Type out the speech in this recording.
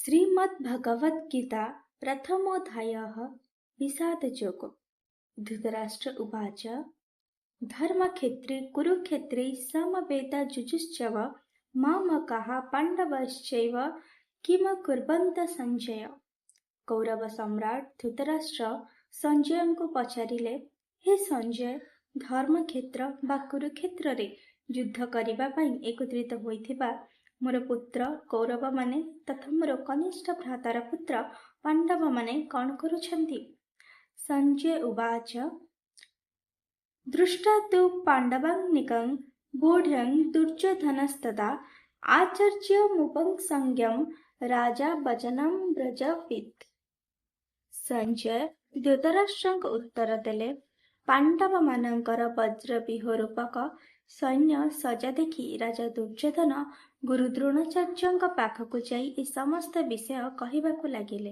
ଶ୍ରୀମଦ୍ଭଗବଦ୍ଗୀତା ପ୍ରଥମୋଧ୍ୟାୟଃ ବିଷାଦଯୋଗ। ଧୃତରାଷ୍ଟ୍ର ଉବାଚ, ଧର୍ମକ୍ଷେତ୍ରେ କୁରୁକ୍ଷେତ୍ରେ ସମବେତା ଯୁଯୁତ୍ସବ ମାମକାଃ ପାଣ୍ଡବଶ୍ଚୈବ କିମକୁର୍ବନ୍ତ ସଞ୍ଜୟ। କୌରବ ସମ୍ରାଟ ଧୃତରାଷ୍ଟ୍ର ସଞ୍ଜୟଙ୍କୁ ପଚାରିଲେ, ହେ ସଞ୍ଜୟ, ଧର୍ମକ୍ଷେତ୍ର ବା କୁରୁକ୍ଷେତ୍ରରେ ଯୁଦ୍ଧ କରିବା ପାଇଁ ଏକତ୍ରିତ ହୋଇଥିବା ମୋର ପୁତ୍ର କୌରବମାନେ ତଥା ମୋର କନିଷ୍ଠ ଭ୍ରାତାର ପୁତ୍ର ପାଣ୍ଡବମାନେ କ'ଣ କରୁଛନ୍ତି? ସଞ୍ଜୟ ଉବାଚ, ଦୃଷ୍ଟ୍ୱା ତୁ ପାଣ୍ଡବାନାନୀକଂ ବ୍ୟୁଢ଼ଂ ଦୁର୍ଯ୍ୟୋଧନସ୍ତଦା ଆଚାର୍ଯ୍ୟମୁପସଂଜ୍ଞ ରାଜା ବଚନମବ୍ରବୀତ୍। ସଞ୍ଜୟ ଧୃତରାଷ୍ଟ୍ରଙ୍କୁ ଉତ୍ତର ଦେଲେ, ପାଣ୍ଡବମାନଙ୍କର ବଜ୍ରବ୍ୟୁହ ରୂପକ ସୈନ୍ୟ ସଜା ଦେଖି ରାଜା ଦୁର୍ଯ୍ୟୋଧନ ଗୁରୁ ଦ୍ରୋଣାଚାର୍ଯ୍ୟଙ୍କ ପାଖକୁ ଯାଇ ଏ ସମସ୍ତ ବିଷୟ କହିବାକୁ ଲାଗିଲେ।